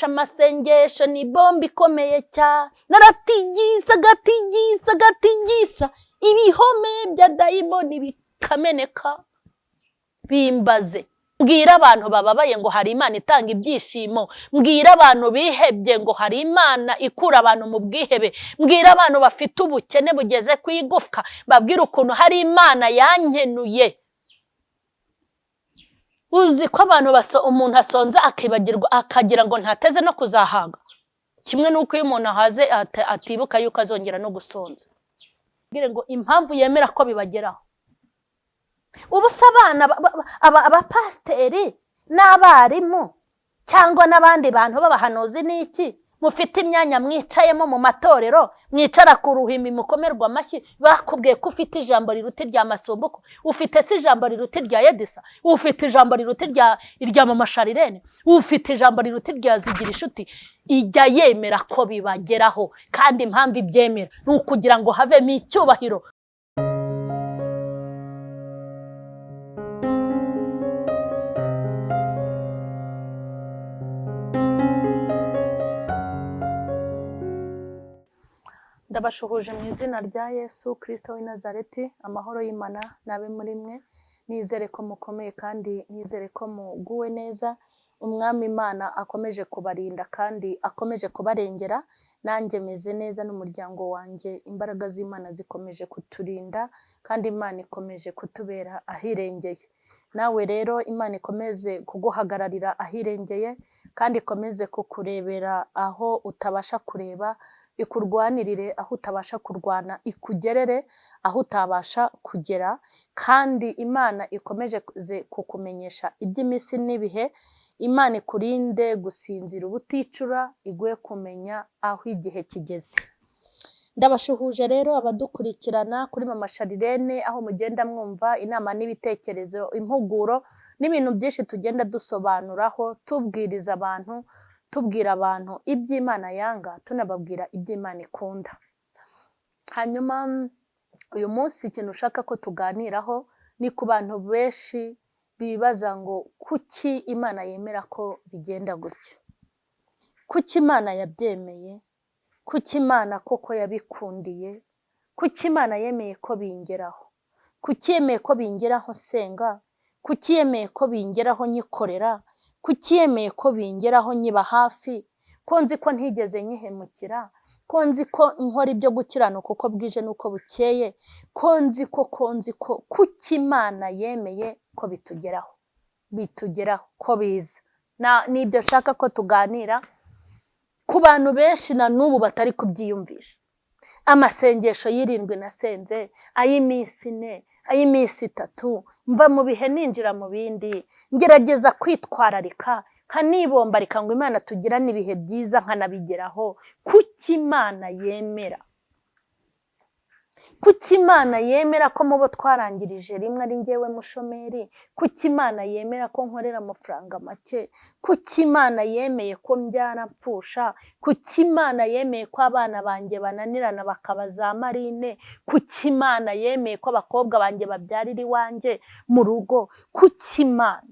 Amasengesho ni bombe ikomeye cyane. Naratigisa, gatigisa, gatigisa, ibihome bya dayimoni bikameneka. Bimbaze, mbwira abantu bababaye ngo hari Imana itanga ibyishimo, mbwira abantu bihebye ngo hari Imana ikura abantu mu bwihebe, mbwira abantu bafite ubukene bugeze ku igufwa, babwira ukuntu hari Imana yankenuye. Uzi ko abantu umuntu asonza akibagirwa, akagira ngo ntateze no kuzahaga, kimwe n'uko iyo umuntu ahaze atibuka yuko azongera no gusonza. Mbwire ngo impamvu yemera ko bibageraho. Ubu se abana abapasiteri n'abarimu cyangwa n'abandi bantu b'abahanuzi n'iki mufite imyanya mwicayemo mu matorero, mwicara ku ruhimbi, mukomerwa amashyi, bakubwiye ko ufite ijambo riruta irya Masumbuko? Ufite se ijambo riruta irya Edisa? Ufite ijambo riruta irya Mama Sharirene? Ufite ijambo riruta irya Zigira Inshuti? Ijya yemera ko bibageraho, kandi impamvu ibyemera ni ukugira ngo havemo icyubahiro. Ndabashuhuje mu izina rya Yesu Kristo w'i Nazareti. Amahoro y'Imana nabe muri mwe. Nizere ko mukomeye kandi nizere ko muguwe neza. Umwami Imana akomeje kubarinda kandi akomeje kubarengera. Nanjye meze neza n'umuryango wanjye, imbaraga z'Imana zikomeje kuturinda kandi Imana ikomeje kutubera ahirengeye. Nawe rero Imana ikomeze kuguhagararira ahirengeye kandi ikomeze kukurebera aho utabasha kureba, ikurwanirire aho utabasha kurwana, ikugerere aho utabasha kugera, kandi Imana ikomeje kukumenyesha iby'iminsi n'ibihe. Imana ikurinde gusinzira ubuticura, iguhe kumenya aho igihe kigeze. Ndabashuhuje rero abadukurikirana kuri Mama Sharirene, aho mugenda mwumva inama n'ibitekerezo, impuguro n'ibintu byinshi tugenda dusobanuraho, tubwiriza abantu, tubwira abantu iby'Imana yanga, tunababwira iby'Imana ikunda. Hanyuma uyu munsi ikintu ushaka ko tuganiraho ni ku bantu benshi bibaza ngo kuki Imana yemera ko bigenda gutya, kuki Imana yabyemeye, kuki Imana koko yabikundiye, kuki Imana yemeye ko bingeraho, kuki yemeye ko bingeraho nsenga, kuki yemeye ko bingeraho nyikorera, kuki yemeye ko bingeraho nyiba hafi, ko nzi ko ntigeze nyihemukira, ko nzi ko nkora ibyo gukiranuka uko bwije n'uko bukeye, ko nzi ko ko nzi ko kuki Imana yemeye ko bitugeraho, bitugeraho ko biza. Nibyo nshaka ko tuganira ku bantu benshi na n'ubu batari kubyiyumvisha. Amasengesho y'irindwi nasenze, ay'iminsi 4, ay'iminsi 3, mva mu bihe ninjira mu bindi, ngerageza kwitwararika, nkanibombarika ngo Imana tugirane ibihe byiza, nkanabigeraho. Kuki Imana yemera? Kuki Imana yemera ko mubo twarangirije rimwe ari njyewe mushomeri? Kuki Imana yemera ko nkorera amafaranga make? Kuki Imana yemeye ko mbyara mpfusha? Kuki Imana yemeye ko abana banjye bananirana bakaba za marine? Kuki Imana yemeye ko abakobwa banjye babyarira iwanjye mu rugo? Kuki Imana?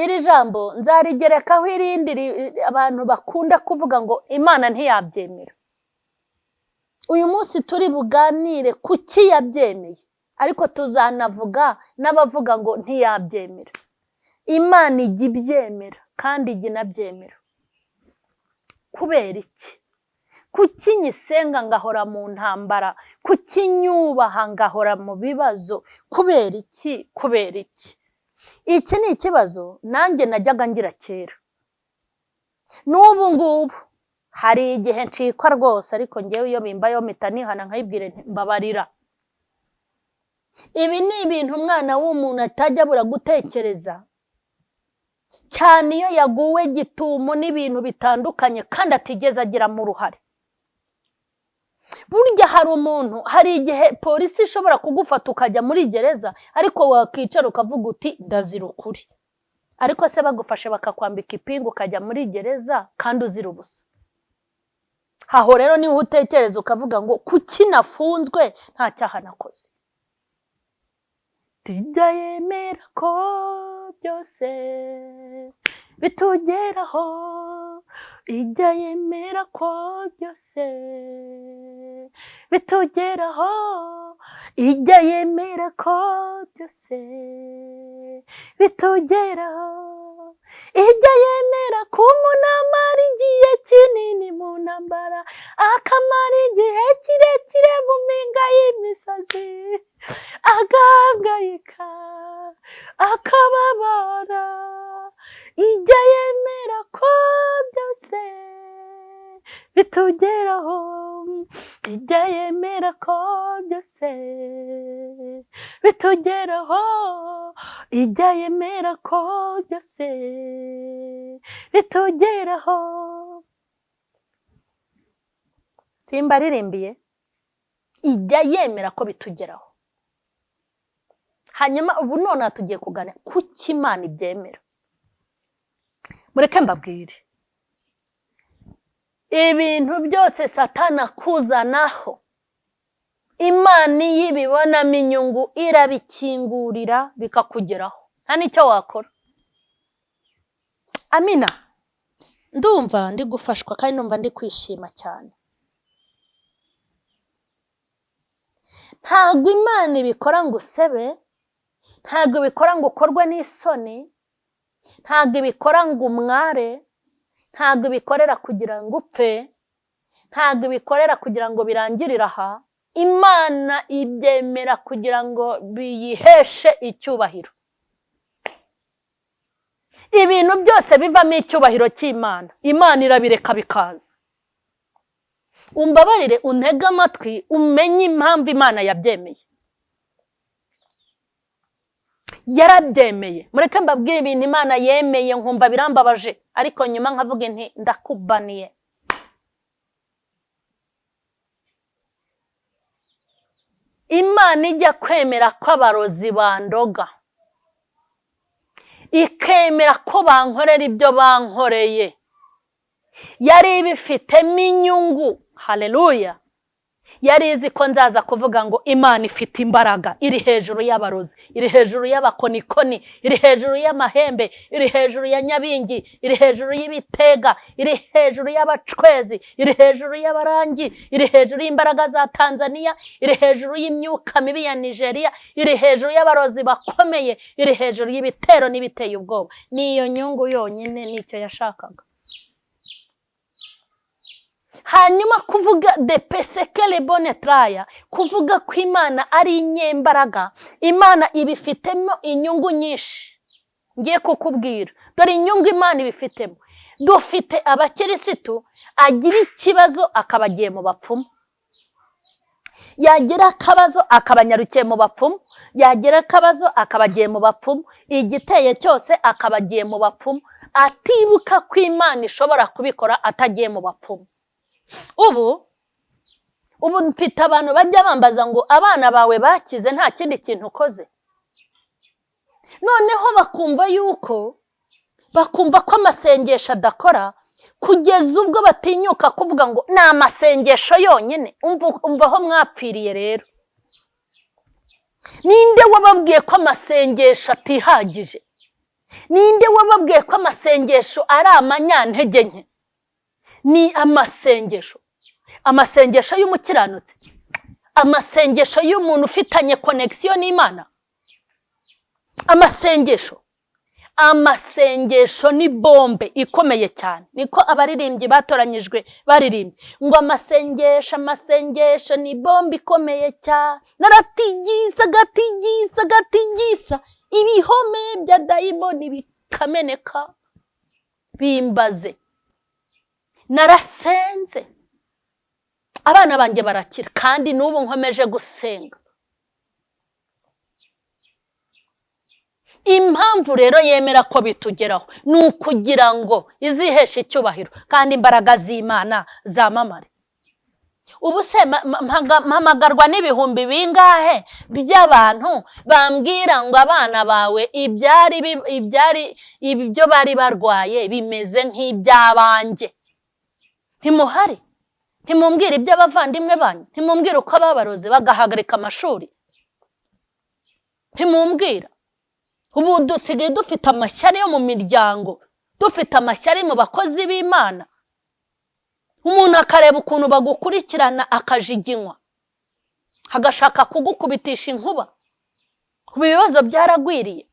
Iri jambo nzarigerekaho irindi abantu bakunda kuvuga ngo Imana ntiyabyemera. Uyu munsi turi buganire kuki yabyemeye, ariko tuzanavuga n'abavuga ngo ntiyabyemera. Imana ijya ibyemera kandi ijya inabyemera. Kubera iki? Kuki nyisenga ngahora mu ntambara? Kuki nyubaha ngahora mu bibazo? Kubera iki? Kubera iki? Iki ni ikibazo nanjye najyaga ngira kera. N'ubu ngubu hari igihe ncikwa rwose, ariko njyewe iyo bimbayeho mpita nihana nkayibwira nti mbabarira. Ibi ni ibintu umwana w'umuntu atajya abura gutekereza, cyane iyo yaguwe gitumo n'ibintu bitandukanye kandi atigeze agiramo uruhare. Burya hari umuntu, hari igihe polisi ishobora kugufata ukajya muri gereza, ariko wakicara ukavuga uti ndazira ukuri. Ariko se bagufashe bakakwambika ipingu ukajya muri gereza kandi uzira ubusa. Aho rero niho utekereza ukavuga ngo kuki nafunzwe nta cyaha nakoze. Tijya yemera ko byose bitugeraho, ijya yemera ko byose bitugeraho, ijya yemera ko byose bitugeraho, ijya yemera ko umuntu amara igihe kinini mu ntambara, akamara igihe kirekire mu mpinga y'imisozi, agahangayika, akababara, ijya yemera ko byose bitugeraho, ijya yemera ko byose bitugeraho, ijya yemera ko byose bitugeraho. Simba aririmbiye, ijya yemera ko bitugeraho. Hanyuma ubu nonaha tugiye kuganira kuki Imana ibyemera. Mureke mbabwire, ibintu byose Satani akuzanaho, Imana iyo ibibonamo inyungu irabikingurira bikakugeraho, nta n'icyo wakora. Amina. Ndumva ndi gufashwa kandi ndumva ndi kwishima cyane. Ntabwo Imana ibikora ngo usebe, ntabwo ibikora ngo ukorwe n'isoni, ntabwo ibikora ngo umware, ntabwo ibikorera kugira ngo upfe, ntabwo ibikorera kugira ngo birangirire aha. Imana ibyemera kugira ngo biyiheshe icyubahiro. Ibintu byose bivamo icyubahiro cy'Imana, Imana irabireka bikaza. Umbabarire untege amatwi umenye impamvu Imana yabyemeye. Yarabyemeye. Mureke mbabwire ibintu Imana yemeye nkumva birambabaje, ariko nyuma nkavuga nti ndakubaniye. Imana ijya kwemera ko abarozi bandoga, ikemera ko bankorera ibyo bankoreye, yari ibifitemo inyungu. Haleluya. Yari izi ko nzaza kuvuga ngo Imana ifite imbaraga, iri hejuru y'abarozi, iri hejuru y'abakonikoni, iri hejuru y'amahembe, iri hejuru ya nyabingi, iri hejuru y'ibitega, iri hejuru y'abacwezi, iri hejuru y'abarangi, iri hejuru y'imbaraga za Tanzania, iri hejuru y'imyuka mibi ya Nigeria, iri hejuru y'abarozi bakomeye, iri hejuru y'ibitero n'ibiteye ubwoba. Ni iyo nyungu yonyine, nicyo yashakaga. Hanyuma kuvuga de pesekele bone traya, kuvuga ko Imana ari inyembaraga, Imana ibifitemo inyungu nyinshi. Ngiye kukubwira, dore inyungu Imana ibifitemo. Dufite abakirisitu agira ikibazo akaba agiye mu bapfumu, yagira akabazo akaba anyarukiye mu bapfumu, yagira akabazo akaba agiye mu bapfumu, igiteye cyose akaba agiye mu bapfumu, atibuka ko Imana ishobora kubikora atagiye mu bapfumu. Ubu mfite abantu bajya bambaza ngo abana bawe bakize nta kindi kintu ukoze, noneho bakumva yuko, bakumva ko amasengesho adakora, kugeza ubwo batinyuka kuvuga ngo ni amasengesho yonyine. Umva aho mwapfiriye rero. Ninde wababwiye ko amasengesho atihagije? Ninde wababwiye ko amasengesho ari amanyantege nke? Ni amasengesho, amasengesho y'umukiranutsi, amasengesho y'umuntu ufitanye connection n'Imana. Amasengesho, amasengesho ni bombe ikomeye cyane. Niko abaririmbyi batoranyijwe baririmbye ngo amasengesho, amasengesho ni bombe ikomeye cyane, naratigisa gatigisa gatigisa ibihome bya dayimoni bikameneka. Bimbaze, narasenze abana banjye barakira, kandi n'ubu nkomeje gusenga. Impamvu rero yemera ko bitugeraho ni ukugira ngo iziheshe icyubahiro kandi imbaraga z'Imana zamamare. Ubu se mpamagarwa n'ibihumbi bingahe by'abantu bambwira ngo abana bawe ibyari ibyo bari barwaye bimeze nk'iby'abanjye. Ntimuhari, ntimumbwire iby'abavandimwe banyu, ntimumbwire uko ababaroze bagahagarika amashuri, ntimumbwira. Ubu dusigaye dufite amashyari yo mu miryango, Dufite amashyari mu bakozi b'Imana. Umuntu akareba ukuntu bagukurikirana akajiginywa, agashaka kugukubitisha inkuba. Ubu ibibazo byaragwiriye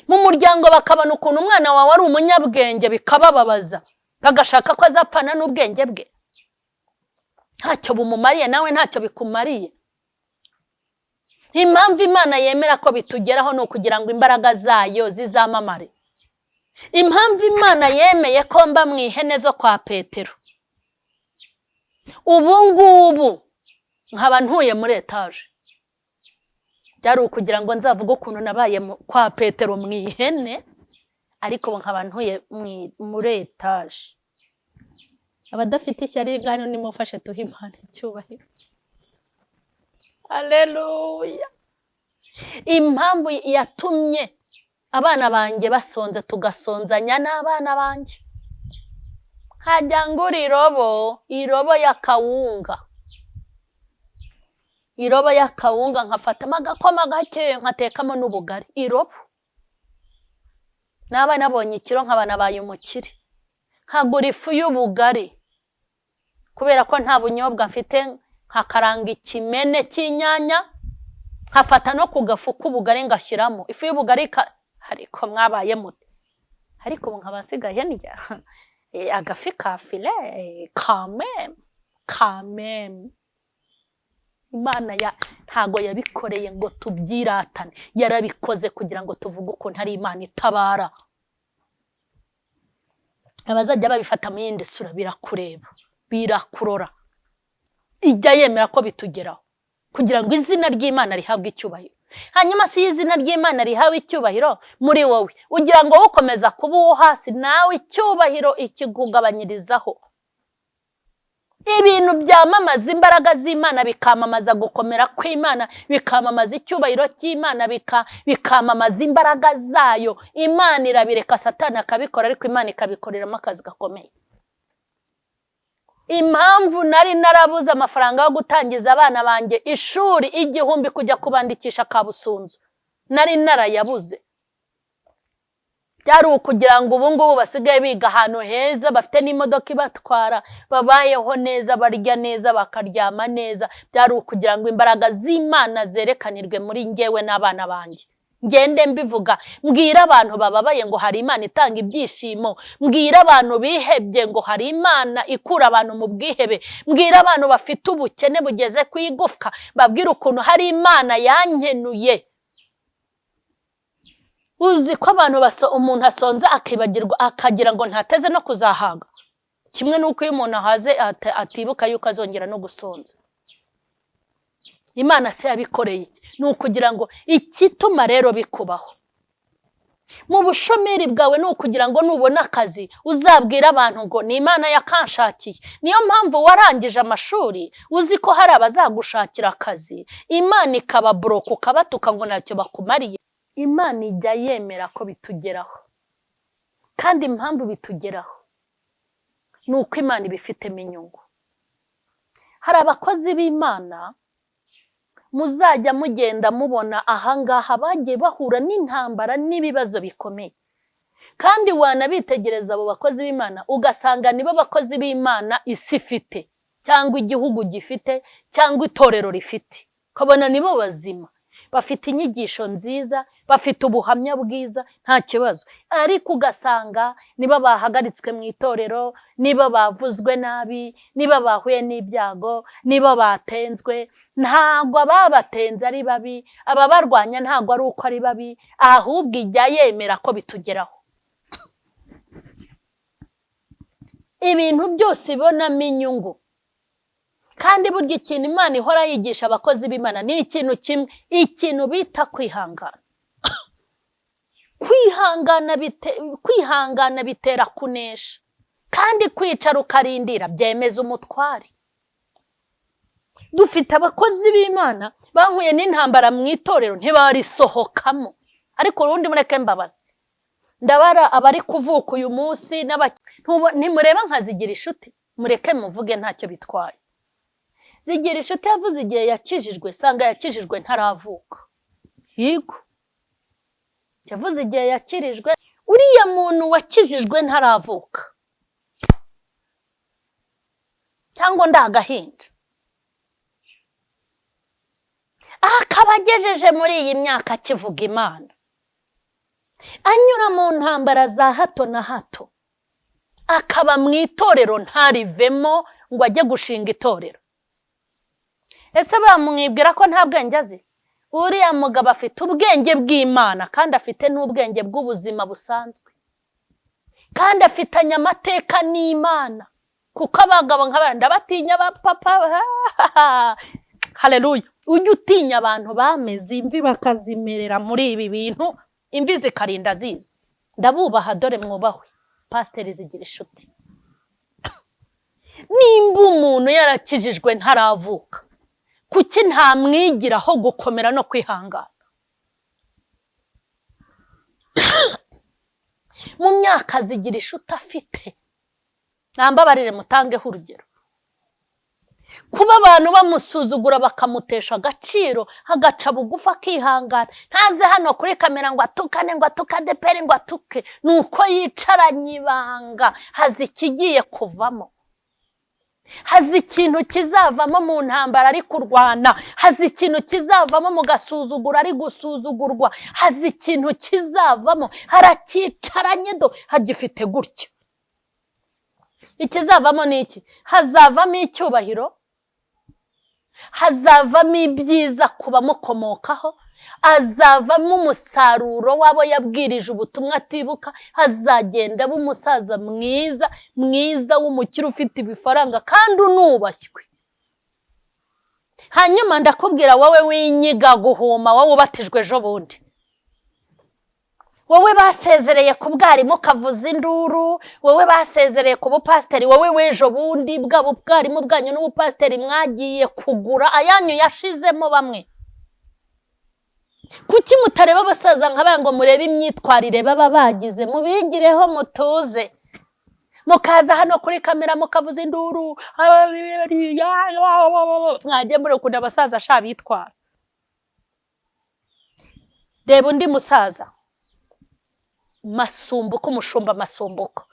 mu muryango, bakabona ukuntu umwana wawe ari umunyabwenge bikabababaza, bagashaka ko azapfana n'ubwenge bwe. Ntacyo bumumariye, nawe ntacyo bikumariye. Impamvu Imana yemera ko bitugeraho ni ukugira ngo imbaraga zayo zizamamare. Impamvu Imana yemeye ko mba mu ihene zo kwa Petero, ubu ngubu nkaba ntuye muri etaje, byari ukugira ngo nzavuge ukuntu nabaye kwa Petero mu ihene, ariko ubu nkaba ntuye muri etaje. Abadafite ishyari ngano nimufashe tuhe Imana icyubahiro. Aleluya! Impamvu yatumye abana banjye basonza, tugasonzanya n'abana banjye, nkajya ngura irobo, irobo y'akawunga, irobo y'akawunga, nkafatamo agakoma gake, nkatekamo n'ubugari. Irobo, naba nabonye ikiro nkaba nabaye umukire. Nkagura ifu y'ubugari, kubera ko nta bunyobwa mfite, nkakaranga ikimene cy'inyanya, nkafata no ku gafu k'ubugari ngashyiramo ifu y'ubugari. Ariko mwabaye mute? Ariko ubu nkaba nsigaye ndya agafi ka filet kameme kameme. Imana ya ntago yabikoreye ngo tubyiratane, yarabikoze kugira ngo tuvuge ukuntu ari Imana itabara. Abazajya babifata mu yindi sura birakureba, birakurora. Ijya yemera ko bitugeraho kugira ngo izina ry'Imana rihabwe icyubahiro. Hanyuma si izina ry'Imana rihawe icyubahiro muri wowe, ugira ngo wowe ukomeza kuba uwo hasi, nawe icyubahiro ikikugabanyirizaho. Ibintu byamamaza imbaraga z'Imana, bikamamaza gukomera kw'Imana, bikamamaza icyubahiro cy'Imana, bikamamaza imbaraga zayo, Imana irabireka Satani akabikora, ariko Imana ikabikoreramo akazi gakomeye. Impamvu nari narabuze amafaranga yo gutangiza abana banjye ishuri, 1000 kujya kubandikisha Kabusunzu nari narayabuze, byari ukugira ngo ubu ngubu basigaye biga ahantu heza, bafite n'imodoka ibatwara, babayeho neza, barya neza, bakaryama neza. Byari ukugira ngo imbaraga z'Imana zerekanirwe muri njyewe n'abana banjye. Ngende mbivuga, mbwira abantu bababaye ngo hari Imana itanga ibyishimo, mbwira abantu bihebye ngo hari Imana ikura abantu mu bwihebe, mbwira abantu bafite ubukene bugeze ku igufwa, babwire ukuntu hari Imana yankenuye. Uzi ko abantu umuntu asonza akibagirwa, akagira ngo ntateze no kuzahaga, kimwe n'uko iyo umuntu ahaze atibuka yuko azongera no gusonza. Imana se yabikoreye iki? Ni ukugira ngo ikituma rero bikubaho mu bushomeri bwawe, ni ukugira ngo nubona akazi uzabwire abantu ngo ni Imana yakanshakiye. Niyo mpamvu warangije amashuri uzi ko hari abazagushakira akazi, Imana ikababoroka, ukabatuka ngo ntacyo bakumariye. Imana ijya yemera ko bitugeraho, kandi impamvu bitugeraho ni uko Imana ibifitemo inyungu. Hari abakozi b'Imana muzajya mugenda mubona ahangaha bagiye bahura n'intambara n'ibibazo bikomeye, kandi wanabitegereza abo bakozi b'Imana ugasanga nibo bakozi b'Imana isi ifite, cyangwa igihugu gifite, cyangwa itorero rifite, ukabona nibo bazima, bafite inyigisho nziza, bafite ubuhamya bwiza, nta kibazo. Ariko ugasanga nibo bahagaritswe mu itorero, nibo bavuzwe nabi, nibo bahuye n'ibyago, nibo batenzwe. Ntabwo ababatenze ari babi, ababarwanya ntabwo ari uko ari babi, ahubwo ijya yemera ko bitugeraho. Ibintu byose ibonamo inyungu. Kandi burya ikintu Imana ihora yigisha abakozi b'Imana ni ikintu kimwe, ikintu bita kwihangana. Kwihangana bitera kunesha, kandi kwicara ukarindira byemeza umutware. Dufite abakozi b'Imana bahuye n'intambara mu itorero ntibarisohokamo. Ariko urundi mureke mbabara, ndabara abari kuvuka uyu munsi, ntimureba nka Zigira Inshuti, mureke muvuge ntacyo bitwaye. Zigira Inshuti yavuze igihe yakijijwe, sanga yakijijwe ntaravuka. Yego, yavuze igihe yakirijwe. Uriya muntu wakijijwe ntaravuka cyangwa ndagahinja, akaba agejeje muri iyi myaka akivuga Imana, anyura mu ntambara za hato na hato, akaba mu itorero ntarivemo ngo ajye gushinga itorero. Ese bamwibwira ko nta bwenge azi? Uriya mugabo afite ubwenge bw'Imana kandi afite n'ubwenge bw'ubuzima busanzwe, kandi afitanye amateka n'Imana, kuko abagabo nk'abandi ndabatinya ba papa. Haleluya! Ujye utinya abantu bameze imvi bakazimerera muri ibi bintu, imvi zikarinda ziza. Ndabubaha, dore mwubahwe. Pasiteri zigira inshuti. Nimba umuntu yarakijijwe ntaravuka, kuki ntamwigiraho gukomera no kwihangana? Mu myaka zigira inshuti afite, nambabarire mutangeho urugero. Kuba abantu bamusuzugura bakamutesha agaciro, agaca bugufi akihangana, ntaze hano kuri kamera ngo atukane, ngo atuke ADEPR, ngo atuke, ni uko yicaranye ibanga, hazi ikigiye kuvamo, hazi ikintu kizavamo mu ntambara ari kurwana, hazi ikintu kizavamo mu gasuzuguro ari gusuzugurwa, hazi ikintu kizavamo, harakicaranye do hagifite gutya. Ikizavamo ni iki? Hazavamo icyubahiro, hazavamo ibyiza ku bamukomokaho, azavamo umusaruro w'abo yabwirije ubutumwa atibuka, hazagenda aba umusaza mwiza mwiza w'umukire ufite ibifaranga kandi unubashywe. Hanyuma ndakubwira wowe winyiga guhuma, wowe ubatijwe ejo bundi, wowe basezereye ku bwarimu ukavuza induru, wowe basezereye ku bupasiteri, wowe w'ejo bundi bwa bwarimu bwanyu n'ubupasiteri mwagiye kugura ayanyu yashizemo bamwe. Kuki mutareba abasaza nk'aba ngo murebe imyitwarire baba bagize, mubigireho mutuze? Mukaza hano kuri kamera mukavuza induru, mwagiye muri ukuntu abasaza sha bitwara. Reba undi musaza Masumbuko, umushumba Masumbuko,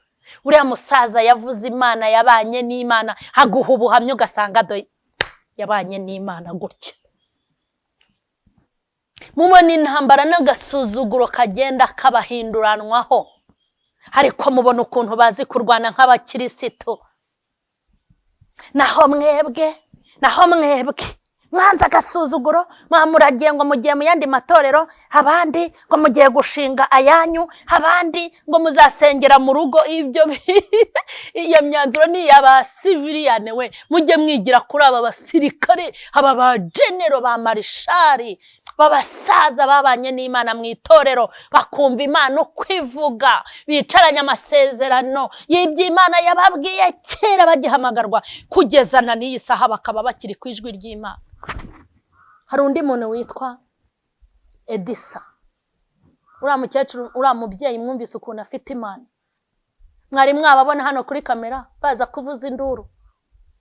uriya musaza yavuze Imana, yabanye n'Imana, haguha ubuhamya ugasanga do yabanye n'Imana gutya. Mubona intambara n'agasuzuguro kagenda kabahinduranwaho, ariko mubona ukuntu bazi kurwana nk'abakirisitu. Naho mwebwe mwanze agasuzuguro, mwamuragiye ngo mugiye mu yandi matorero, abandi ngo mugiye gushinga ayanyu, abandi ngo muzasengera mu rugo. Ibyo iyo myanzuro ni iy'abasiviliyane we. Mujye mwigira kuri aba basirikare, aba ba genero, ba marishari, b'abasaza babanye n'Imana mu itorero, bakumva Imana uko ivuga, bicaranye amasezerano y'iby'Imana yababwiye kera bagihamagarwa, kugeza na n'iyi saha bakaba bakiri ku ijwi ry'Imana. Hari undi muntu witwa Edisa, uriya mukecuru, uriya mubyeyi mwumvise ukuntu afite Imana. Mwari mwababona hano kuri kamera baza kuvuza induru,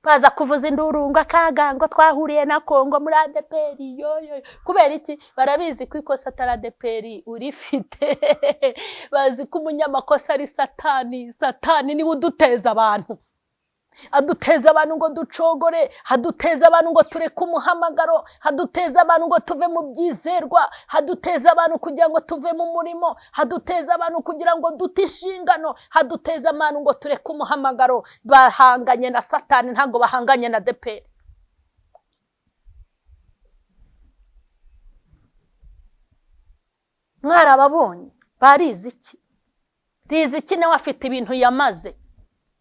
baza kuvuza induru ngo akaga ngo twahuriye na Kongo muri ADEPR yoyo. Kubera iki? Barabizi ko ikosa atari ADEPR urifite, bazi ko umunyamakosa ari Satani. Satani niwe uduteza abantu, aduteza abantu ngo ducogore, haduteza abantu ngo tureke umuhamagaro, haduteza abantu ngo tuve mu byizerwa, haduteza abantu kugira ngo tuve mu murimo, haduteza abantu kugira ngo dute inshingano, haduteza abantu ngo tureke umuhamagaro. Bahanganye na Satani, ntabwo bahanganye na ADEPR. Mwarababonye barizi iki? Rizi iki nawe afite ibintu yamaze,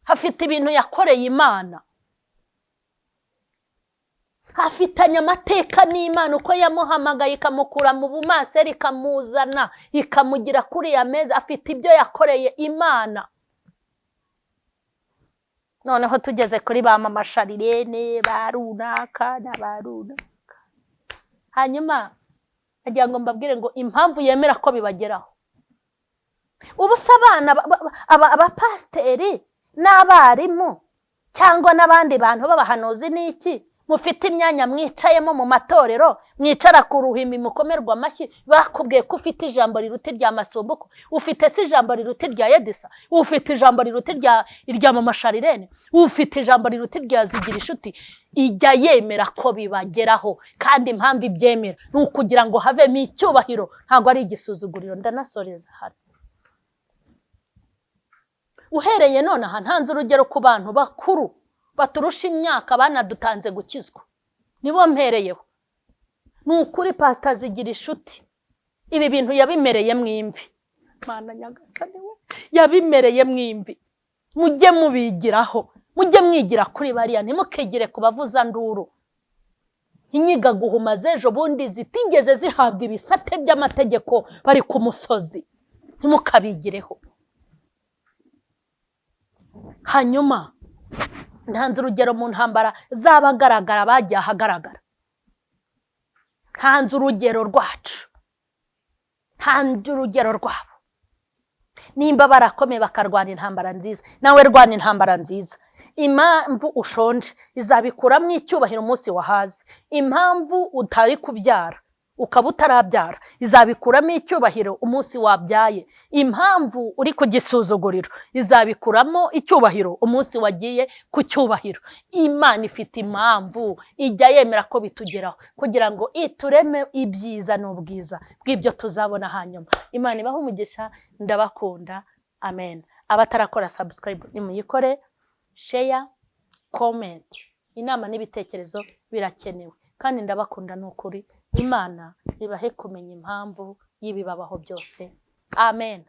afite ibintu yakoreye Imana, afitanye amateka n'Imana, uko yamuhamagaye ikamukura mu bumaseri ikamuzana ikamugira kuri ya meza, afite ibyo yakoreye Imana. Noneho tugeze kuri ba mama Sharirene, ba runaka na ba runaka. Hanyuma agira ngo mbabwire ngo impamvu yemera ko bibageraho. Ubu se abana abapasiteri n'abarimu cyangwa n'abandi bantu b'abahanuzi n'iki Mufite imyanya mwicayemo mu matorero, mwicara ku ruhimbi, mukomerwa amashyi, bakubwiye ko ufite ijambo riruta irya Masumbuko? Ufite se ijambo riruta irya Edisa? Ufite ijambo riruta irya Mama Sharirene? Ufite ijambo riruta irya Zigira Inshuti? Ijya yemera ko bibageraho, kandi impamvu ibyemera ni ukugira ngo havemo icyubahiro, ntabwo ari igisuzuguriro. Ndanasoreza hano. Uhereye nonaha, ntanze urugero ku bantu bakuru baturusha imyaka banadutanze gukizwa, nibo mpereyeho. Ni ukuri, Pasita Zigira Inshuti ibi bintu yabimereyemo imvi. Mana nyagasani we, yabimereyemo imvi. Mujye mubigiraho, mujye mwigira kuri bariya, ntimukigire ku bavuzanduru. Inyigaguhuma z'ejo bundi zitigeze zihabwa ibisate by'amategeko bari ku musozi, ntimukabigireho. Hanyuma ntanze urugero mu ntambara z'abagaragara bagiye ahagaragara, ntanze urugero rwacu, ntanze urugero rwabo. Nimba barakomeye bakarwana intambara nziza, nawe rwana intambara nziza. Impamvu ushonje izabikuramo icyubahiro umunsi wahaze. Impamvu utari kubyara, ukaba utarabyara, izabikuramo icyubahiro umunsi wabyaye. Impamvu uri ku gisuzuguriro izabikuramo icyubahiro umunsi wagiye ku cyubahiro. Imana ifite impamvu ijya yemera ko bitugeraho, kugira ngo itureme ibyiza n'ubwiza bw'ibyo tuzabona hanyuma. Imana ibahe umugisha, ndabakunda, amen. Abatarakora subscribe nimuyikore, share, comment, inama n'ibitekerezo birakenewe, kandi ndabakunda ni ukuri. Imana ibahe kumenya impamvu y'ibibabaho byose, amen.